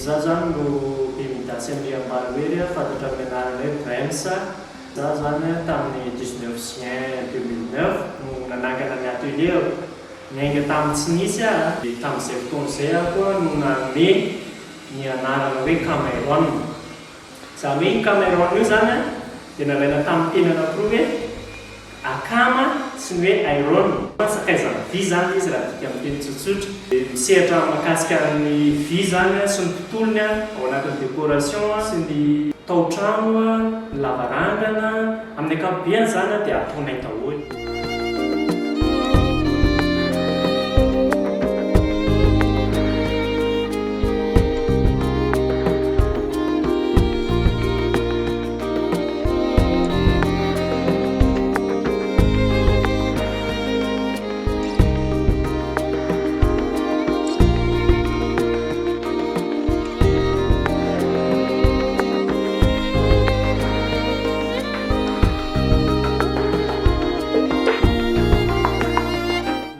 Izaho izany no Bemidasy Andriambalohery, fantatra amin'ny anarana hoe Brems. Izaho izany tamin'ny 19 juin 2009 no nanangana ny atelier-ko. Niainga tamin'ny tsy nisy aho, dia tamin'izay fotoana izay aho koa no nanome ny anarana hoe Cameron. Izany hoe io Cameron io izany dia nalaina tamin'ny teny anankiroa hoe akama sy ny hoe iron. Sakaizan'ny vy izany ilay izy raha adika amin'ny teny tsotsotra. Dia misehatra mahakasika ny vy izany sy ny tontolony ao anatin'ny décoration sy ny tao-trano, ny lavarangana. Amin'ny ankapobeny izany dia ataonay daholo.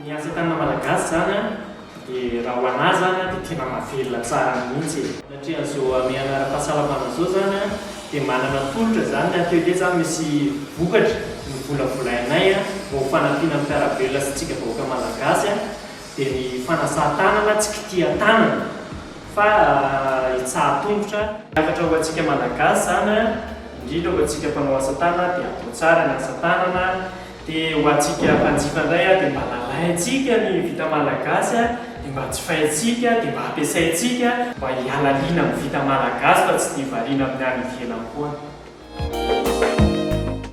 Ny asa tanana malagasy zany an, dia raha ho anah zany an dia tena mahavelona tsara mihitsy e. Natrehan'izao hamehana ara-pahasalamana izao zany an, dia manana tolotra zany ny atelier zany misy vokatra novolavolainay an, mba ho fanampiana ny mpiara-belona sy tsika vahoaka malagasy an, dia ny fanasan-tanana tsy kitihan-tanana fa hitsaha-tongotra. Ny hafatra ho antsika Malagasy izany an, indrindra ho antsika mpanao asa tanana dia atao tsara ny asa tanana, dia ho antsika mpanjifa indray an dia mba lalaintsika ny vita Malagasy an, dia mba jifaintsika, dia mba ampiasaintsika, mba hiala liana amin'ny vita Malagasy fa tsy dia variana amin'ny any ivelany foana.